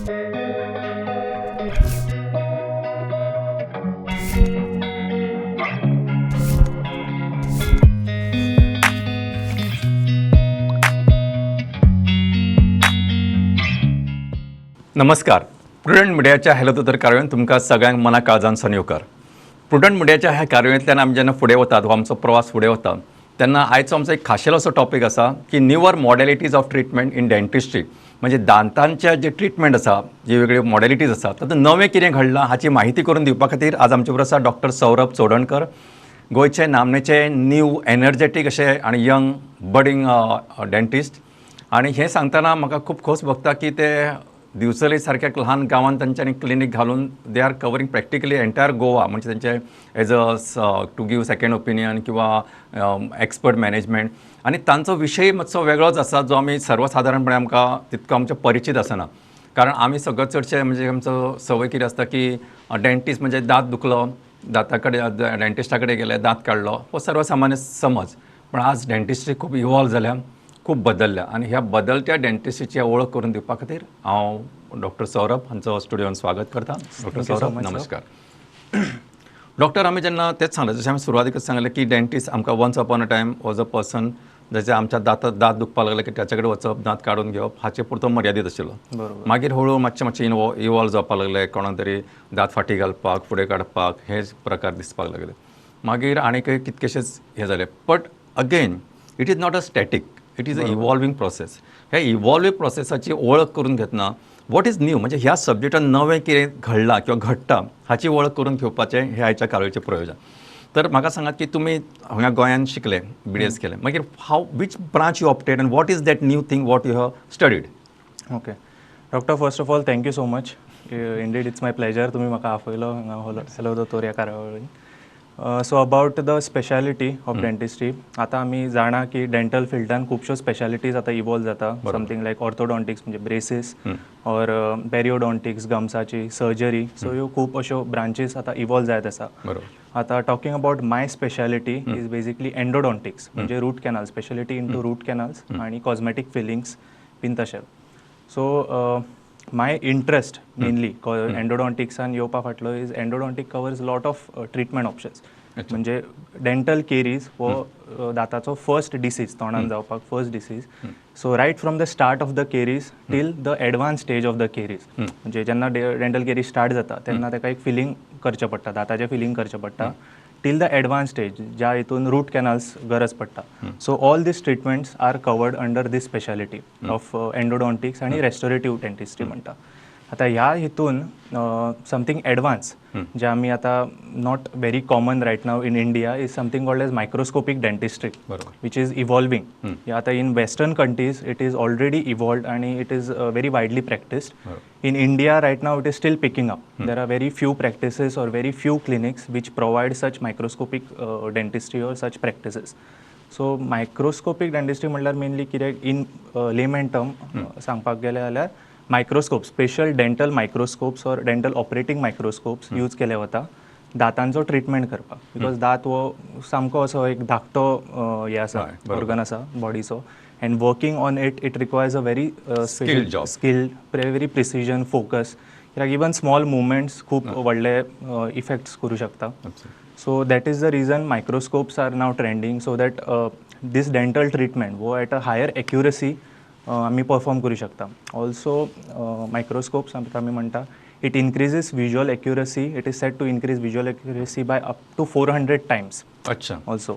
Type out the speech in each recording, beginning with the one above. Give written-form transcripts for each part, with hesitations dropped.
नमस्कार. प्रुडंट मिडियाच्या हॅलो दोतोर कार्यावळीन तुमकां सगळ्यांक मना काळजान येवकार. प्रुडंट मिडियाच्या ह्या कार्यावळींतल्यान आमी जेन्ना फुडें वतात हो आमचो प्रवास फुडें वता तेन्ना आयचो आमचो एक खाशेलो असो टॉपीक आसा की newer modalities of treatment in dentistry, म्हणजे दांतांचे जे ट्रिटमेंट आसा, जे वेगवेगळे मॉडेलिटीज आसा, तातूंत नवें कितें घडलां हाची म्हायती करून दिवपा खातीर आज आमचे बरोबर आसा डॉक्टर सौरभ चोडणकर, गोंयचे नामनेचे न्यू एनर्जेटीक अशे आनी यंग बडींग डेंटिस्ट. आनी हें सांगतना म्हाका खूब खोस भोगता की ते दिवचले सारक्या एक ल्हान गांवांत तांच्यांनी क्लिनीक घालून they are covering practically entire Goa. म्हणजे तेंचे as a to give second opinion किंवा एक्सपर्ट मॅनेजमेंट, आनी तांचो विशय मातसो वेगळोच आसा जो आमी सर्वसादारणपणे आमकां तितको आमचो परिचीत आसना, कारण आमी सगळो चडशे म्हणजे आमचो संवय कितें आसता की डेंटिस्ट म्हणजे दांत दुखलो, दाता कडेन डेंटिस्टा कडेन गेले, दांत काडलो, हो सर्वसामान्य समज. पण आज डेंटिस्ट्री खूब इवॉल्व जाल्या, खूब बदलल्या आनी ह्या बदलत्या डेंटिस्ट्रीची वळख करून दिवपा खातीर हांव डॉक्टर सौरभ हांचो स्टुडियोन स्वागत करता. Doctor you so Saurabh, much, sir. नमस्कार. डॉक्टर, आमी जेन्ना तेच सांगलें, जशें आमी सुरवातीकच सांगलें की डेंटिस्ट आमकां once upon a time was a person जशें आमच्या दांत दांत दुखपाक लागले की ताचे कडेन वचप, दांत काडून घेवप हाचे पुरतो मर्यादीत आशिल्लो. मागीर हळू मातशें मातशें इवॉल्व जावपाक लागले, कोणाक तरी दांत फाटीं घालपाक, फुडें काडपाक हे प्रकार दिसपाक लागले. मागीर आनीकय कितकेशेच हे जाले, but again it is not a static, it is a evolving process. ह्या इवॉल्वींग प्रोसेसाची वळख करून घेतना what is new, म्हणजे ह्या सब्जेक्टान नवें कितें घडलां किंवा घडटा हाची वळख करून घेवपाचें हें आयच्या कार्यावळीचें प्रयोजन. तर म्हाका सांगात की तुमी हांगा गोंयांत शिकले, बीडीएस केलें, मागीर how, which branch you opted and what is that new thing what you have studied? Okay, doctor, first of all, thank you so much. Indeed, it's my pleasure तुमी म्हाका आपयलो हांगा हॅलो दोतोर ह्या कार्यावळीन. So about the speciality of dentistry, आतां आमी जाणा की डेंटल फिल्डान खुबश्यो स्पेशालिटीज आतां इवॉल्व जाता, समथींग लायक ऑर्थोडॉन्टिक्स म्हणजे ब्रेसीस ऑर पेरिओडॉन्टिक्स, गम्साची सर्जरी. सो ह्यो खूब अश्यो ब्रांचीस आतां इवॉल्व जायत आसा. आतां talking about my speciality is basically endodontics, म्हणजे root canal speciality into root canals आणि कॉस्मेटीक फिलिंग्स बीन तशें. सो माय इंट्रस्ट मेनली एन्डोडॉन्टिक्सान येवपा फाटलो is endodontic covers lot of treatment options. म्हणजे डेंटल केरीज हो दाताचो फर्स्ट डिसीज, तोंडान जावपाक first disease. So right from the start of the caries till the advance stage of the caries, म्हणजे जेन्ना dental caries start जाता तेन्ना ताका एक फिलिंग करचें पडटा, दाताचें फिलिंग करचें पडटा, टील the advance stage ज्या हितून रूट कॅनल्स गरज पडटा. So all these treatments are covered under this speciality of endodontics आनी रेस्टोरेटीव डेंटिस्ट्री म्हणटा. आतां ह्या हितून समथींग एडवान्स जे आमी आतां not very common right now in India is something called as microscopic dentistry, which is evolving. आता in western countries it is already evolved आणि it is very widely practiced. In India right now it is still picking up. There are very few practices or very few clinics which provide such microscopic dentistry or such practices. So microscopic dentistry म्हणल्यार mainly कितें, in layman term सांगपाक गेलें जाल्यार microscope, special dental microscopes or dental operating microscopes use केले वता दातांचो treatment करपाक, because दांत हो सामको असो एक धाकटो हें आसा, ऑर्गन आसा बॉडीचो, and working on it, it requires a very Skilled job. Skill, very precision, focus, कित्याक इवन स्मॉल मुवमेंट्स खूब व्हडले इफेक्ट्स करूं शकता. So that is the reason microscopes are now trending, so that this dental treatment वो at a higher accuracy आमी perform करूं शकता. Also मायक्रोस्कोप्स आमी म्हणटा, it increases visual accuracy. It is said to increase visual accuracy by up to 400 times. Also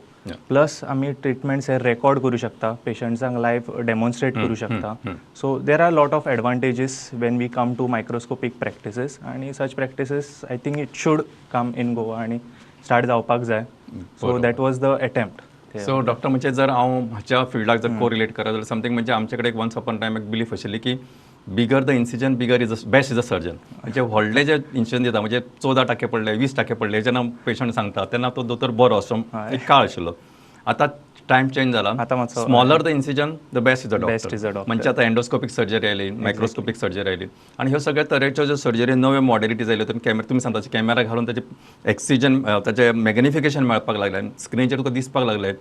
plus आमी treatments हे record करूं शकता, पेशंट्सांक लायव्ह डेमॉन्स्ट्रेट करूं शकता. So there are lot of advantages when we come to microscopic practices, आनी such practices, I think it should come in Goa आनी start जावपाक जाय. So that was the attempt. So doctor, म्हणजे जर हांव म्हाज्या फिल्डाक जर कोरिलेट करत जाल्यार समथींग म्हणजे आमचे कडेन एक वन्स अपॉन टायम एक बिलीफ आशिल्ली की bigger the incision, bigger is best is a surgeon. म्हणजे व्हडले जे इन्सिजन दिता, म्हणजे 14 टाके पडले, 20 टाके पडले, जेन्ना पेशंट सांगता तेन्ना तो दोतोर बरो असो एक काळ आशिल्लो. आतां टायम चेंज जाला. आतां मातसो Smaller the incision, the best is a Best doctor. Is a doctor. म्हणजे आतां एंडोस्कोपीक सर्जरी आयली, मायक्रोस्कोपीक सर्जरी आयली आनी ह्यो सगळ्या तरेच्यो ज्यो सर्जरी, नव्यो मॉडेलिटीज आयल्यो, तुमी कॅमेरा, तुमी सांगता कॅमेरा घालून ताचे एक्सिजन, ताचे मॅग्निफिकेशन मेळपाक लागलें, स्क्रिनीचेर तुका दिसपाक लागलें,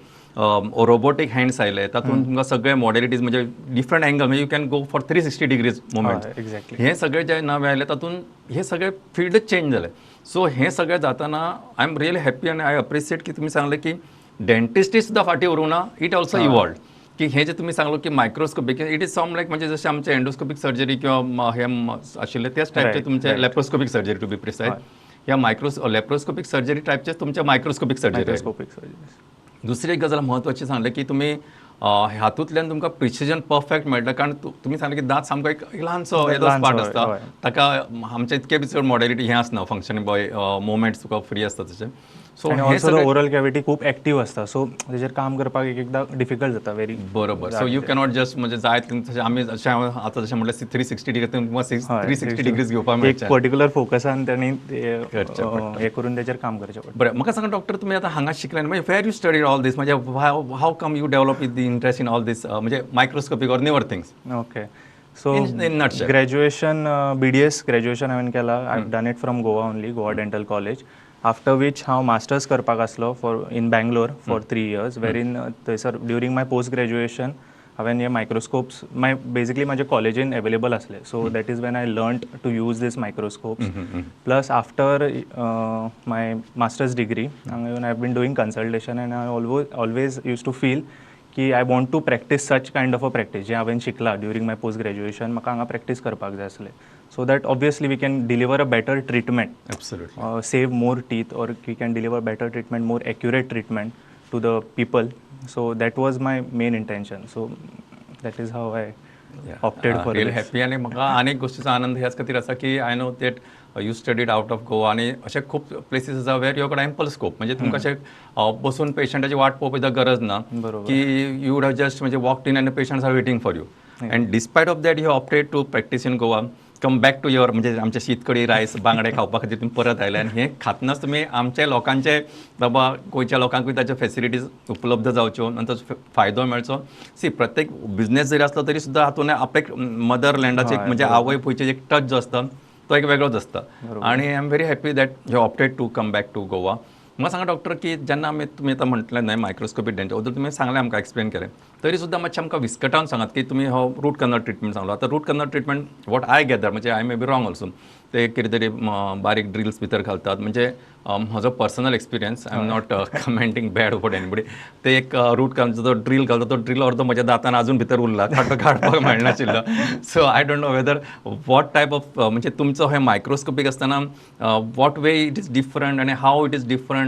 रोबोटीक हँड्स आयले, तातूंत तुमकां सगळे मॉडेलिटीज, म्हणजे डिफरंट एंगल, म्हणजे you can go for 360 degrees movement. Exactly हे सगळे जे नवे आयले, तातूंत हे सगळे फिल्डच चेंज जाले. सो हे सगळे जाताना I am really happy आनी I appreciate की तुमी सांगलें की डेंटिस्ट्री सुद्दां फाटीं उरूंक ना, it also evolve, की हे जे तुमी सांगलो की microscopic, it is some like, म्हणजे जशें आमचे एंडोस्कोपीक सर्जरी किंवा हे आशिल्ले त्याच टायपचे तुमचे laparoscopic surgery to be precise, ह्या मायक्रोस लॅप्रोस्कोपीक सर्जरी टायपचे तुमचे मायक्रोस्कोपीक सर्जरी. मायक्रोस्कोपीक सर्जरी. दुसरी एक गजाल म्हत्वाची सांगलें की तुमी हातूंतल्यान तुमकां प्रिसिजन परफेक्ट मेळटा, कारण तुमी सांगलें की दांत सामको एक ल्हानसो येदोच ल्हानसो, पार्ट आसता. ताका आमचे इतके बी चड मॉडेलिटी हें आसना, फंक्शन बॉय मुवमेंट्स तुका फ्री आसता तशें. सो आनी हे ऑल्सो the सगळे ओरल कॅविटी खूब एक्टीव आसता, सो तेजेर काम करपाक एक एकदां डिफिकल्ट जाता व्हेरी. बरोबर, सो you cannot just, म्हणजे जाय तितलें तशें आमी जशें हांव आतां जशें म्हटलें 360 डिग्री, तुमकां 360 डिग्रीज घेवपाक एक मेळचें. पर्टिक्युलर फोकसान तांणी ते, करचें हे करून तेजेर काम करचें पडटा. बरें, म्हाका सांगा डॉक्टर, तुमी आतां हांगा शिकले आनी मागीर where you study all this, म्हणजे how come you develop with the interest in all this, म्हणजे microscopic or newer things? Okay, so in nutshell. Graduation, BDS graduation हांवें केलां. I done it from Goa only, Goa Dental College, after which हांव masters करपाक आसलो for in Bangalore for 3 years, wherein थंयसर during my post graduation हांवें हे मायक्रोस्कोप्स माय basically म्हाजे कॉलेजीन एवेलेबल आसले, so that is when I learn to use these microscopes. Plus after my masters degree हांगा येवन I have been doing consultation and I always used to feel की I want to practice such kind of a practice जें हांवें शिकलां during my post graduation, म्हाका हांगा practice करपाक जाय आसलें, so that obviously we can deliver a better treatment, absolutely save more teeth or we can deliver better treatment, more accurate treatment to the people. So that was my main intention. So that is how I opted for really this. Happy. आनी म्हाका आनीक गोश्टीचो आनंद ह्याच खातीर आसा की I know that you studied out of Goa आनी अशे खूब प्लेसीस आसा where you got ample scope, म्हणजे तुमकां अशें बसून पेशंटाची वाट पळोवपाची गरज ना, की you would have just म्हणजे वॉकड इन आनी patients are waiting for you, and despite of that you opted to practice in Goa, come back to your, म्हणजे आमचे शीतकडी रायस बांगडे खावपा खातीर तुमी परत आयले आनी हें खातनाच तुमी आमच्या लोकांचे, बाबा गोंयच्या लोकांकूय ताच्यो फेसिलिटीज उपलब्ध जावच्यो आनी ताचो फायदो मेळचो. सी, प्रत्येक बिझनेस जरी आसलो तरी सुद्दां हातून आपल्याक मदर लँडाचे, म्हणजे आवय भुंयचे एक टच जो आसता तो एक वेगळोच आसता आनी I am very happy that you opted to come back to Goa. म्हाका सांगा डॉक्टर, की जेन्ना आमी, तुमी आतां म्हटलें न्हय मायक्रोस्कोपीक डेंटल, ओदर तुमी सांगलें, आमकां एक्सप्लेन केलें, तरी सुद्दां मातशें आमकां विस्कटावन सांगात की तुमी हो रूट कनल ट्रिटमेंट सांगलो. आतां root canal treatment, what I gather, म्हणजे I may be wrong also, ते कितें तरी बारीक ड्रिल्स भितर घालतात. म्हणजे म्हजो personal experience, I am not commenting bad about anybody, ते एक रूट कनलचो जो ड्रील घालता, तो ड्रील अर्दो म्हज्या दातान अजून भितर उरला, तो काडपाक मेळनाशिल्लो. So I don't know whether what type of, म्हणजे तुमचो हे मायक्रोस्कोपीक आसतना what way it is different आनी how it is different,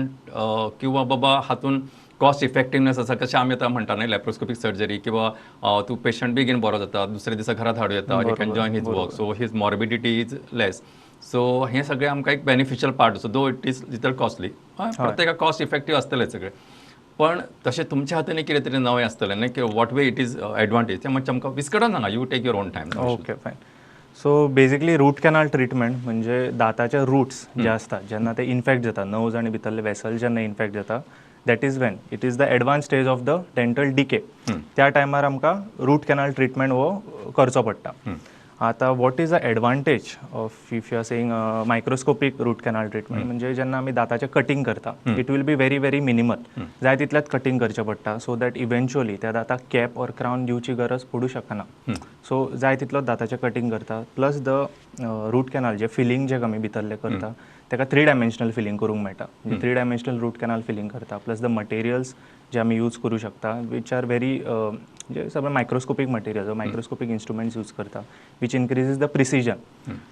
किंवा बाबा हातून कॉस्ट इफेक्टिवनेस आसा कशें? आमी आतां म्हणटा न्हय लॅप्रोस्कोपीक सर्जरी किंवा तूं पेशंट बेगीन बरो जाता, दुसऱ्या दिसा घरात हाडूं येता, he can join his work, so his morbidity is less. So हें सगळें आमकां एक बेनिफिशियल पार्ट आसा, though it is little costly. प्रत्येकाक कॉस्ट इफेक्टीव आसतलें सगळें, पण तशें तुमच्या हातीन कितें तरी नवें आसतलें न्हय, की what way it is advantage, तें मातशें आमकां विस्कटावन सांगा. You take your own time. Okay, fine. So basically root canal treatment म्हणजे दाताचे रूट्स जे आसतात, जेन्ना ते इन्फेक्ट जाता, नर्व्स आनी भितरले वेसल जेन्ना इन्फेक्ट जाता, that is when it is the advance stage of the dental decay. त्या टायमार आमकां रूट कॅनल ट्रिटमेंट हो करचो पडटा. आतां what is the advantage of, if you are saying, microscopic root canal treatment, म्हणजे जेन्ना आमी दाताचें कटींग करता, it will be very very minimal. जाय तितल्यात कटींग करचें पडटा, सो that eventually त्या दाताक कॅप ऑर क्रावन दिवची गरज पडूं शकना. सो जाय तितलोच दाताचें कटींग करता. प्लस the root canal जे फिलींग जे आमी भितरलें करता, ताका थ्री डायमेन्शनल फिलींग करूंक मेळटा. म्हणजे three dimensional root canal filling करता. प्लस the materials जे आमी यूज करूं शकता, which are very, म्हणजे सगळे microscopic materials, microscopic instruments use करता, which increases the precision.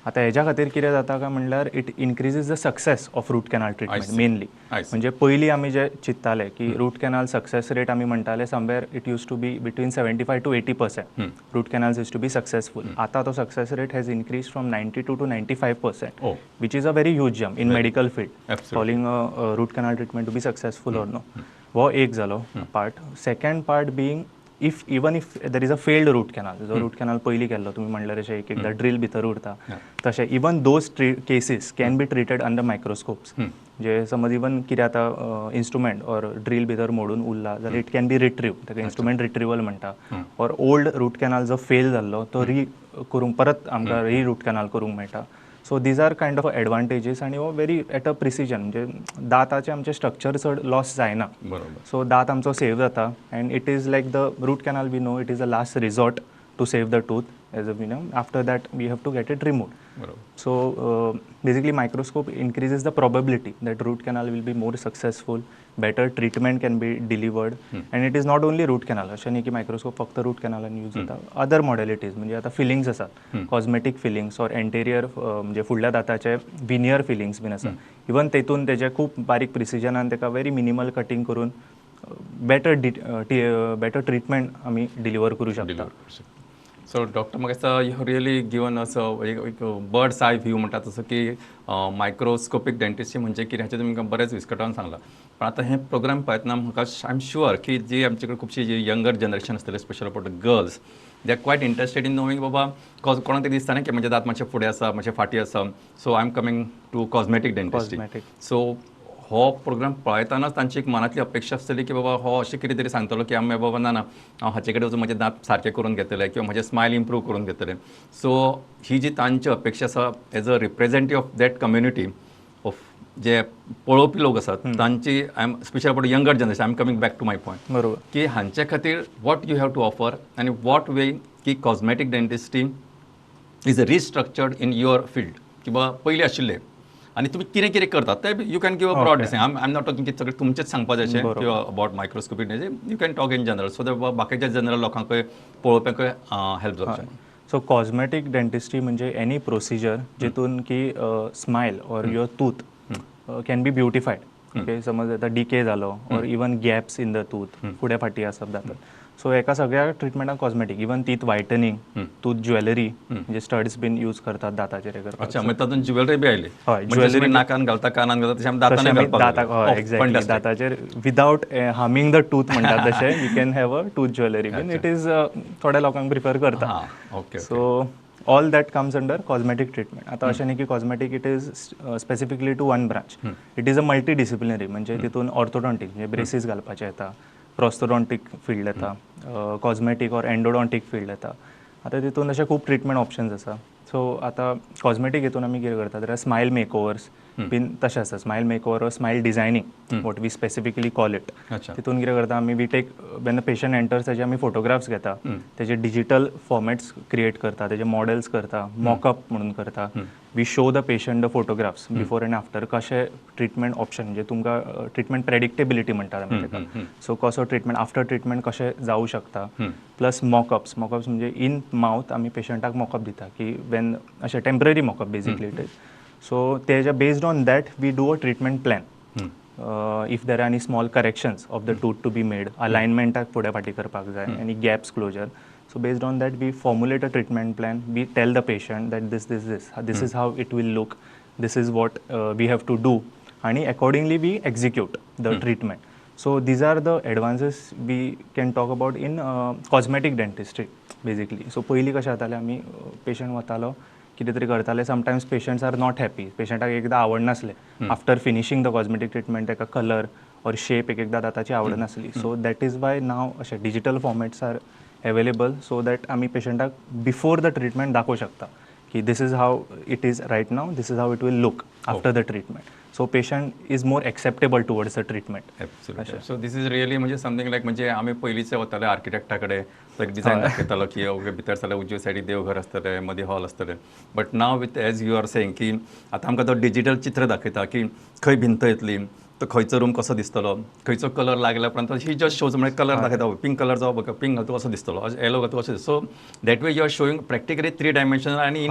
आतां हेज्या खातीर कितें जाता काय म्हणल्यार, it increases the success of root canal treatment mainly. I see. म्हणजे पयलीं आमी जे चिंत्ताले की रूट कॅनल सक्सेस रेट, आमी म्हणटाले somewhere it used to be between 75 to 80% root canals used to be successful. आतां तो success rate has increase from 92 to 95%, which is a very huge jump in medical field. Calling a root canal treatment to be successful or no. हो एक जालो part. Second part being if even if there is a failed root canal, जो route canal पयलीं केल्लो, तुमी म्हणलें तशें एक एकदां ड्रील भितर उरता, तशें even those cases can be treated under microscopes. म्हणजे समज इवन कितें आतां इन्स्ट्रुमेंट ऑर ड्रील भितर मोडून उरला जाल्यार it can be retrieve, ताका इन्स्ट्रुमेंट रिट्रिवल म्हणटा. ऑर ओल्ड रूट कॅनल जो फेल जाल्लो तो री करूंक, परत आमकां री रूट कॅनल करूंक मेळटा. So these are kind of advantages आनी हो व्हेरी एट अ प्रिसिजन, म्हणजे दांताचें आमचें स्ट्रक्चर चड लॉस जायना. सो दांत आमचो सेव जाता and it is like the root canal, we know it is a last resort to save the tooth. As a we know, after that we have to get it remove. So basically microscope increases the probability that root canal will be more successful, better treatment can be delivered. And it is not only root canal, अशें न्ही की microscope फक्त route कॅनलान use जाता. Other मॉडेलिटीज, म्हणजे आतां feelings आसात, cosmetic feelings or anterior, म्हणजे फुडल्या दाताचे विनियर फिलिंग्स बीन आसा, इवन तेतून तेजे खूब बारीक प्रिसिजनान ताका व्हेरी मिनिमल कटींग करून बेटर ट्रिटमेंट आमी डिलिव्हर करूं शकता. सो डॉक्टर, म्हाका दिसता you really given असो एक बर्ड्स I view म्हणटा तसो की मायक्रोस्कोपीक डेंटिस्ट्री म्हणजे कितें हाचें तुमकां बरेंच विस्कटावन सांगलां. पण आतां हे प्रोग्राम पळयतना म्हाका I am sure की जी आमचे कडेन खुबशी जी यंगर जनरेशन आसतले, special about the girls, they are quite interested in knowing बाबा कोणाक तरी दिसता न्ही की म्हजे दांत मातशे फुडें आसा, मातशे फाटीं आसा, so I am coming to cosmetic dentistry. Cosmetic. So हो प्रोग्राम पळयतानाच तांची एक मनांतली अपेक्षा आसतली की बाबा हो अशें कितें तरी सांगतलो की आमी बाबा ना ना, हांव हाचे कडेन वचून म्हजे दांत सारके करून घेतले किंवा म्हजें स्मायल इम्प्रूव करून घेतले. सो ही जी तांची अपेक्षा आसा, as a representative of that community of जे पळोवपी लोक आसात तांची, I am special about younger generation, I am coming back to my point की हांचे खातीर what you have to offer आनी what वे की cosmetic dentistry is restructured in your field किंवा पयलीं आशिल्ले आनी तुमी कितें कितें करतात ते you can give a broad. I am not talking की सगळें तुमचेच सांगपाचें अशें किंवा about microscopic, you can talk in general so that बाकीच्या जनरल लोकांकय पळोवप्यांकय हेल्प जावचें. सो कॉस्मेटीक डेंटिस्ट्री म्हणजे एनी प्रोसिजर जितून की smile or your tooth can be beautified, okay? समज आतां डिके जालो or even gaps in the tooth, फुडें फाटीं आसप दातात, सो एका सगळ्या ट्रिटमेंटाक cosmetic, even teeth whitening, tooth jewellery, म्हणजे स्टड्स बीन यूज करतात दाताचेर हे करपाक. अच्छा, मागीर तातूंत ज्वेलरी बी आयली. हय. ज्वेलरी नाकान घालता, कानान घालता, तशें आमी तशें दातांनी आमी घालपाक दाताक लागले. हय. Oh, exactly. Fantastic. दाताचेर विदावट हार्मींग the tooth म्हणटात तशें you can have a tooth jewellery been. It is थोड्या लोकांक प्रिफर करता. हां okay so all that comes under cosmetic treatment. आतां अशें न्ही की cosmetic it is specifically to one branch, it is a multi disciplinary. म्हणजे तितून ऑर्थोडॉन्टीक म्हणजे ब्रेसीस घालपाचे येता, प्रोस्थोडॉन्टीक फिल्ड येता, कॉस्मेटीक ऑर एन्डोडॉन्टीक फिल्ड येता. आतां तितून अशे खूब ट्रिटमेंट ऑप्शन्स आसा. सो आतां कॉस्मेटीक हितून आमी कितें करता जाल्यार स्मायल मेकओवर्स बीन तशें आसा, smile makeover or smile designing, what we specifically call it. तितून कितें करता आमी, we take when the patient enters, तेजे आमी फोटोग्राफ्स घेता, तेजे डिजिटल फॉर्मेट्स क्रिएट करता, तेजे मॉडेल्स करता, मॉकअप म्हणून करता. We show the patient the photographs before and after, कशें ट्रिटमेंट ऑप्शन, म्हणजे तुमकां ट्रिटमेंट प्रेडिक्टेबिलिटी म्हणटात आमी ताका. सो कसो ट्रिटमेंट, आफ्टर ट्रिटमेंट कशें जावं शकता, प्लस मॉकअप्स. मॉकअप्स म्हणजे इन मावथ आमी पेशंटाक मॉकअप दिता की वेन अशें temporary mockup basically it is. So तेज्या based on that we do a treatment plan. If there are any small corrections of the tooth to be made, अलायनमेंटाक फुडें फाटीं करपाक जाय, आनी gaps closure, so based on that we formulate a treatment plan. We tell the patient that this this this this is how it will look, this is what we have to do, आणि accordingly we execute the treatment. So these are the advances we can talk about in cosmetic dentistry basically. So पयलीं कशें जातालें, आमी patient वतालो, कितें तरी करताले, sometimes patients are not happy, पेशंटाक एकदां आवडनासलें after finishing the cosmetic treatment, ताका कलर ऑर शेप एक एकदां दाताची आवडनासली. So that is why now अशें digital formats are available so that आमी पेशंटाक बिफोर the treatment दाखोवंक शकता की this is how it is right now, this is how it will look after the treatment. So patient is more acceptable towards the treatment. Absolutely. So this is really म्हणजे something लायक म्हणजे आमी पयलींचे वताले आर्किटेक्टा कडेन, तो एक डिझायन दाखयतालो की okay, भितर जाल्यार उजव्या सायडीक देवघर आसतलें, मदीं हॉल आसतलें. But now with as you are saying की आतां आमकां तो डिजिटल चित्र दाखयता की खंय भिंत येतली, तो खंयचो रूम कसो दिसतलो, खंयचो कलर लागल्या उपरांत ही जस्ट शोज, म्हणजे कलर दाखयता, पिंक कलर जावं, पिंक घालता कसो दिसतलो, येलो घालता कसो दिसतलो. So that way you are showing practically three dimensional आनी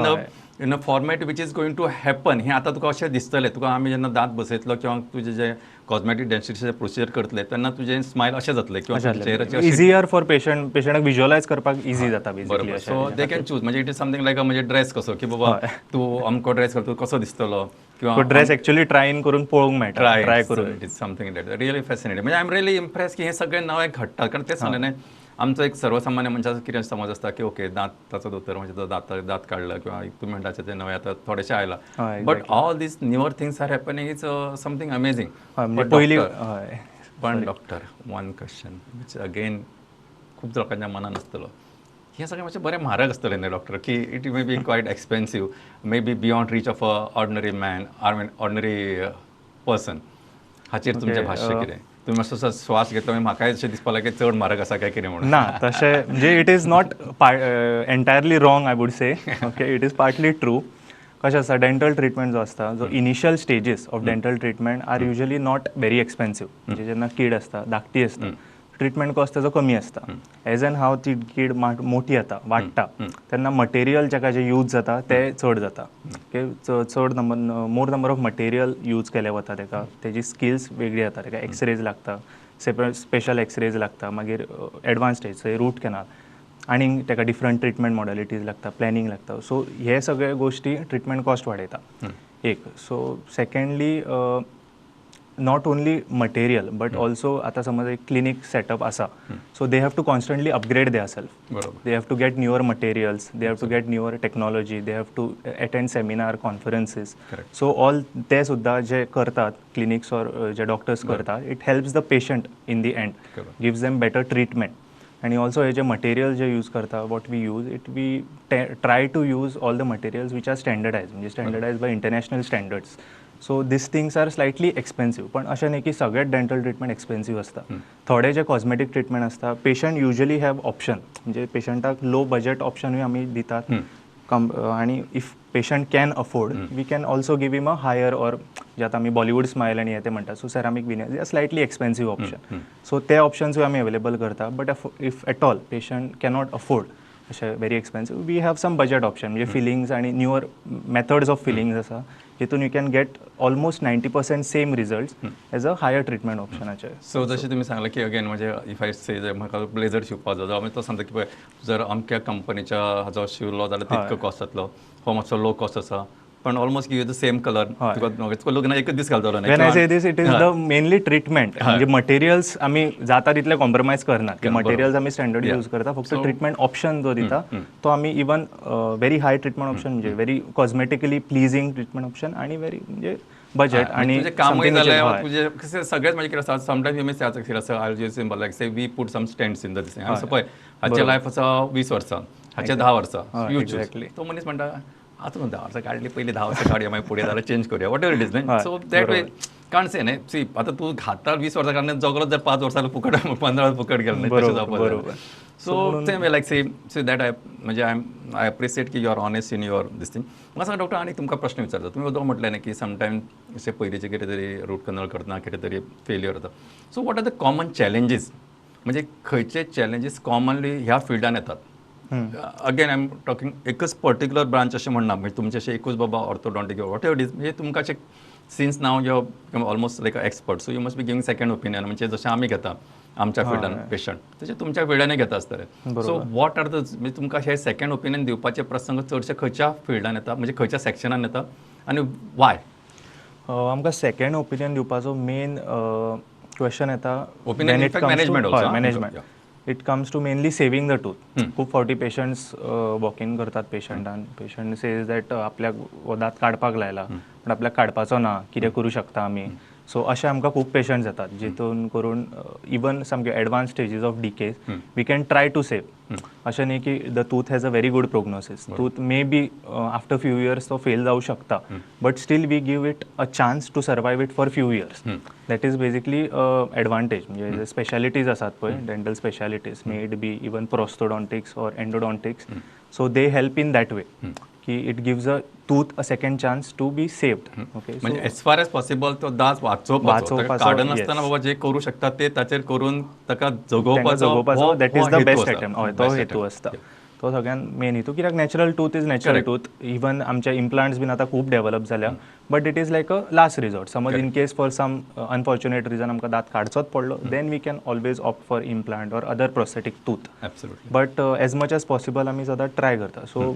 in a format which is going to happen. हें आतां तुका अशें दिसतलें, तुका आमी जेन्ना दांत बसयतलो किंवा तुजें जे कॉस्मेटीक डेंटिस्ट्रीचें प्रोसिजर करतले तेन्ना तुजें स्मायल अशें जातलें किंवा चेहऱ्याचें. इजियर फॉर पेशंट, पेशंटाक विज्युअलायज करपाक इजी जाता बेसिकली. बरोबर. सो they can choose, म्हणजे it is something like म्हणजे ड्रेस कसो की बाबा तूं अमको ड्रेस घालता कसो दिसतलो किंवा ड्रेस एक्चुअली ट्राय इन करून पळोवंक मेळटा, ट्राय करून. It is something that really fascinating. म्हणजे I am really impress की हे सगळे नवे घडटा, कारण तेच सांगलें न्ही. आमचो एक सर्वसामान्य मनशाचो कितें समज आसता की ओके, दांताचो दोतोर म्हणजे तो दांत दांत काडलो किंवा तुमी म्हणटा ते नवें आतां थोडेशें आयलां, but all these newer things are happening is something amazing. हय, म्हणजे पयलीं, हय. पण doctor, one question which again खूब लोकांच्या मनान आसतलो, हें सगळें मातशें बरें म्हारग आसतलें न्ही डॉक्टर, की it may be quite expensive, may be beyond reach of a ordinary man, I mean ordinary person. हाचेर तुमचें भाश्य कितें? तुमी मातसो श्वास घेतलो मागीर म्हाकाय अशें दिसपाक लागलें चड म्हारग आसा काय कितें म्हणून. ना, तशें म्हणजे it is not entirely wrong, I would say. Okay, it is partly true. कशें आसता, डेंटल ट्रिटमेंट जो आसता, जो initial stages of dental treatment are usually not very expensive. म्हणजे जेन्ना कीड आसता, धाकटी आसता, ट्रिटमेंट कॉस्ट तेजो कमी आसता. एज एन हाव ती कीड मोठी जाता, वाडटा, तेन्ना मटेरियल जेका जे यूज जाता ते चड जाता. ओके, चड number, more number of material use केले वता तेका, तेजी स्किल्स वेगळी जाता, तेका एक्सरेज लागता, स्पेशल एक्सरेज लागता, मागीर एडवान्स स्टेज रूट कॅनाल, आनीक तेका डिफरंट ट्रिटमेंट मॉडलिटीज लागता, प्लॅनिंग लागता. सो हे सगळे गोश्टी ट्रिटमेंट कॉस्ट वाडयता एक. So secondly, not only material but also आतां समज एक क्लिनीक सेटअप आसा, so they have to constantly upgrade their self. They have to get newer materials, they have to get newer technology, they have to attend seminar, conferences. So all ते सुद्दां जे करतात clinics or J doctors करतात, it helps the patient in the end, gives them better treatment. आनी also हे जे material जे use करता, what we use it, we try to use all the materials which are standardize, म्हणजे standardize by international standards. So these things are slightly expensive. पण अशें न्ही की सगळेच dental treatment expensive आसता. थोडे जे कॉस्मेटीक ट्रिटमेंट आसता, पेशंट युजली have option, म्हणजे पेशंटाक लो बजट ऑप्शनूय आमी दितात आनी if patient can afford, we can also give him a higher or जे आतां आमी बॉलिवूड स्मायल आनी हे ते म्हणटा, so ceramic veneer are slightly expensive option. So ते ऑप्शन्सूय आमी अवेलेबल करता. But if at all patient cannot afford अशें very expensive, we have some budget option, म्हणजे फिलिंग्स आनी न्यूअर मेथड्स ऑफ फिलिंग्स आसा, जितून you can get almost 90% same result as a higher treatment ऑप्शनाचे. So जशें तुमी सांगलें की अगेन म्हणजे if I से जर म्हाका ब्लेझर शिंवपाक जाय जाल्यार तो सांगता की पळय, जर अमक्या कंपनीच्या हाजो शिवलो जाल्यार तितको कॉस्ट जातलो, हो मातसो लो कॉस्ट आसा, पण almost give the same colour. तुका लग्नाक एकच दीस घालतलो. When I say this, it is the mainly treatment. म्हणजे मटेरियल्स आमी जाता तितले कॉम्प्रोमायज करना की मटेरियल्स आमी स्टँडर्ड यूज करता. फक्त ट्रिटमेंट ऑप्शन जो दिता तो आमी even very high treatment option, म्हणजे very cosmetically pleasing treatment option आनी व्हेरी म्हणजे बजेट आणि तुझे कामय जालें, तुजें कशें सगळेच म्हणजे कितें आसा, समटायम्स you may से आतां कितें आसा, I use simple like say we put some stents in the this. पळय, हाचे लायफ आसा 20 वर्सां, हाचे 10 वर्सां, you choose. तो मनीस म्हणटा आतां 10 वर्सां काडली, पयलीं 10 वर्सां काडया, मागीर फुडें जाल्यार चेंज करुया, what ever it is न्ही. सो that way can't से न्ही. सी, आतां तूं घाता 20 वर्सां कारण जगलो जर 5 वर्सां फुकट, 15 वर्सां फुकट गेलो न्ही, तशें जावपाक. So same way like say say that I म्हणजे I appreciate की you are honest in your this thing. म्हाका सांगा डॉक्टर, आनी तुमकां प्रश्न विचारता. तुमी वदळ म्हटलें न्ही की समटायम अशें पयलींचें कितें तरी रूट कनल करतना कितें तरी फेलियर जाता. So what are the common challenges, म्हणजे खंयचे चॅलेंजीस कॉमनली ह्या फिल्डान येतात? अगेन I am talking एकच पर्टिक्युलर ब्रांच अशें म्हणना, म्हणजे तुमचें अशें एकूच बाबा ऑर्थोडॉन्टीक what ever is, म्हणजे तुमकां अशें since now you become almost like a expert, so you must be giving second opinion. म्हणजे जशें आमी घेता आमच्या फिल्डान पेशंट, तशें तुमच्या फिल्डानय घेता आसतले. सो what are the म्हणजे तुमकां हे सेकंड ओपिनियन दिवपाचे प्रसंग चडशे खंयच्या फिल्डान येता, म्हणजे खंयच्या सेक्शनान येता आनी वाय? आमकां सेकंड ओपिनियन दिवपाचो मेन क्वेश्चन येता Opinion, in fact, management also, ah. Management. It comes to mainly saving the tooth. खूब फावटी पेशंट्स वॉक इन करतात पेशंटान, पेशंट सेज that आपल्याक हो दांत काडपाक लायला पण आपल्याक काडपाचो ना, कितें करूं शकता आमी? सो अशे आमकां खूब पेशंट्स येतात, जितून करून इवन सामके advance stages of decays we can try to save. अशें न्ही की the tooth has a very good prognosis. Tooth may be after few years तो फेल जावं शकता, but still we give it a chance to survive it for few years. That is basically advantage. म्हणजे specialities आसात पळय, dental specialities, may it be even prosthodontics or endodontics, so they help in that way की it gives a tooth a second chance to be saved. Okay. म्हणजे as far as possible तो दांत वाचोवपाचो, काडनासतना बाबा जे करूं शकता ते ताचेर करून ताका जगोवपाचो, that is the best attempt. हय, तो हेतू आसता, तो सगळ्यान मेन हेतू. कित्याक natural tooth is natural tooth. Even आमचे इम्प्लांट्स बीन आतां खूब डेवलप जाल्या, but it is like a last resort. समज in case for some unfortunate reason आमकां दांत काडचोच पडलो, then we can always opt for implant or other prosthetic tooth. But as much as possible आमी सदांच ट्राय करता. So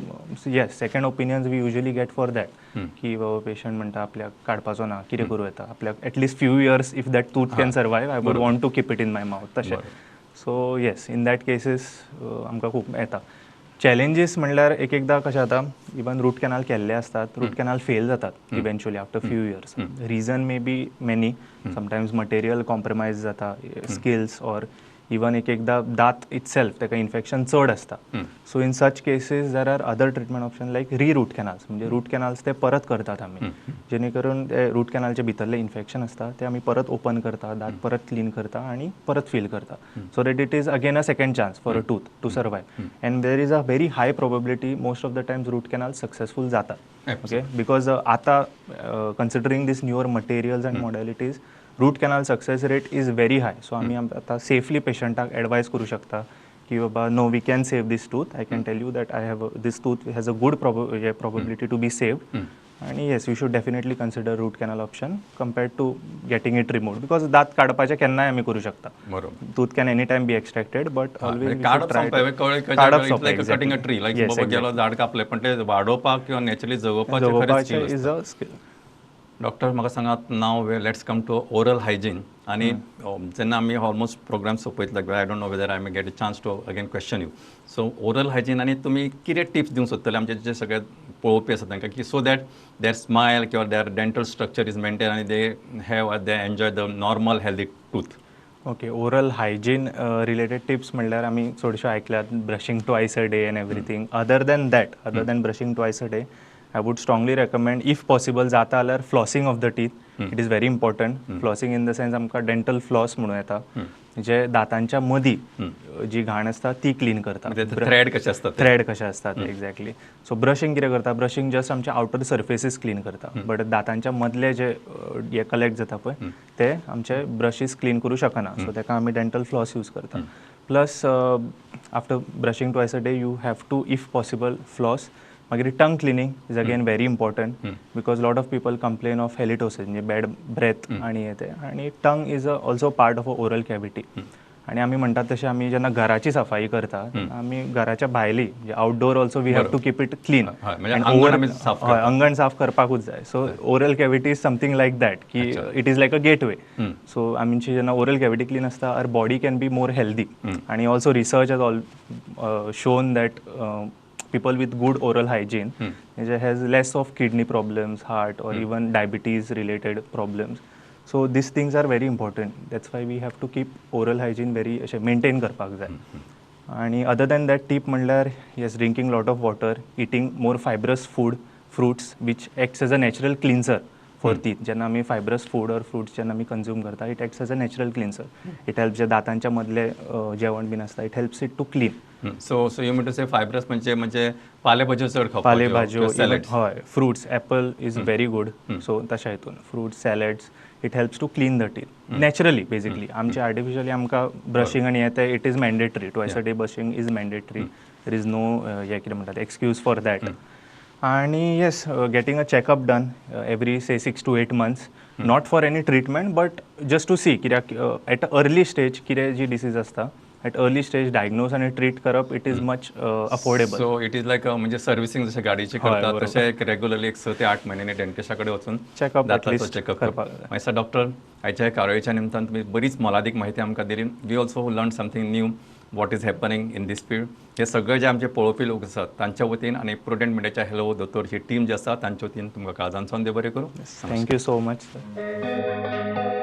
yes, second opinions we usually get for that की बाबा patient म्हणटा आपल्याक काडपाचो ना, कितें करूं येता आपल्याक, at least few years if that tooth can survive, I would want to keep it in my mouth तशें. So yes, in that cases आमकां खूब येता. चॅलेंजीस म्हणल्यार एक एकदां कशें जाता, इवन रूट कॅनाल केल्ले आसतात, रूट कॅनाल फेल जातात eventually after few years. Reason may be many, sometimes material compromise जाता, स्किल्स, ऑर इवन एक एकदां दांत इटसेल्फ ताका इन्फेक्शन चड आसता. So in such cases there are other treatment option like re root canals, म्हणजे route कॅनाल्स ते परत करतात आमी, जेणे करून ते रूट कॅनालचे भितरले इन्फेक्शन आसता ते आमी परत ओपन करता, दांत परत क्लीन करता आनी परत फील करता, so that it is again a second chance for a tooth to survive. And there is a very high probability most of the times root canal successful जातात. ओके, because आतां considering this newer materials and modalities, root canal success rate is very high. So आमी आतां safely पेशंटाक advice करूं शकता की बाबा no, we can save this tooth. I can tell you that I have this tooth has a good probability to be saved आनी yes, you should definitely consider root canal option compared to getting it remove, because दांत काडपाचें केन्नाय आमी करूं शकता. बरोबर. Tooth can any time be extracted, but always काडप सोंपें, like cutting a tree, like बाबा गेलो झाड कापलें, पण ते वाडोवपाक किंवा naturally जगोवपाचें is a skill. Doctor, म्हाका सांगात, now let's come to oral hygiene. आनी जेन्ना आमी ऑलमोस्ट प्रोग्राम सोंपयतले, I don't know whether I may get a chance to again question you. So oral hygiene आनी तुमी कितें टिप्स दिवंक सोदतले आमचे जे सगळे पळोवपी आसा तांकां, की सो that there smile किंवा their dental structure is maintain आनी they enjoy the normal healthy tooth? Okay, oral hygiene related tips म्हणल्यार आमी चडश्यो आयकल्यात, brushing twice a day and everything. Other than that, other than brushing twice a day, I would strongly recommend, if possible जाता जाल्यार, flossing of the teeth. It is very important. Flossing in the sense आमकां dental floss म्हणूं येता, जे दातांच्या मदीं जी घाण आसता ती क्लीन करता. थ्रेड कशे आसतात. थ्रेड कशे आसतात, एक्झॅक्टली. सो ब्रशींग कितें करता, ब्रशींग जस्ट आमचे आउटर सर्फेसीस क्लीन करता, बट दातांच्या मदले जे हे कलेक्ट जाता पळय ते आमचे ब्रशीस क्लीन करूं शकना. सो ताका आमी डेंटल फ्लॉस यूज करता. Plus after brushing twice a day you have to, if possible, floss. मागीर tongue cleaning is again very important, because lot of people complain of halitosis, म्हणजे bad breath आनी हे ते, आनी tongue is a also part of a oral cavity. आनी आमी म्हणटात तशें आमी जेन्ना घराची सफाई करता, आमी घराच्या भायली म्हणजे outdoor also we have to keep it clean. हय, अंगण साफ करपाकूच जाय. So oral cavity is something like that, की it is like a gateway. So आमची जेन्ना ओरल कॅविटी क्लीन आसता, our body can be more healthy. आनी also research has all shown that people with good oral hygiene has less of kidney problems, heart or even diabetes related problems. So these things are very important. That's why we have to keep oral hygiene very अशें maintain करपाक जाय. आनी other than that tip म्हणल्यार yes, drinking lot of water, eating more fibrous food, fruits, which acts as a natural cleanser for teeth. जेन्ना आमी fibrous food or fruits जेन्ना आमी consume करता, it acts as a natural cleanser. It helps जे दातांच्या मदले जेवण बीन आसता, it helps it to clean. So so you mean to say fibrous म्हणजे म्हणजे पालेभाज्यो चड खावपाच्यो? पालेभाज्यो, हय, fruits, apple is very good. So तशा हितून fruits, salads, it helps to clean the teeth naturally. Basically आमचे आर्टिफिशियली आमकां ब्रशींग आनी हें तें it is mandatory, twice a day brushing is mandatory, there is no हें कितें म्हणटात एक्सक्यूज फॉर that. आनी yes, getting a checkup done every say 6 to 8 months, not for any treatment but just to see, कित्याक at a early stage कितें जी disease आसता at early stage diagnose आनी treat करप it is much affordable. So it is like म्हणजे servicing जशें गाडयेची करतात तशें एक रेगुलरली एक 6 ते 8 म्हयन्यांनी डेंटिस्टा कडेन वचून चॅकअप दाताचो चॅकअप करपाक जाय. सर डॉक्टर, आयच्या ह्या कार्यावळीच्या निमतान तुमी बरीच मोलादीक म्हायती आमकां दिली. We also learn something new what is happening in this field. हे सगळे जे आमचे पळोवपी लोक आसात तांच्या वतीन आनी प्रुडंट मिडियाच्या हॅलो दोतोर ही टीम जी आसा तांच्या वतीन तुमकां काळजांतसून देव बरें करूं. Thank you so much sir.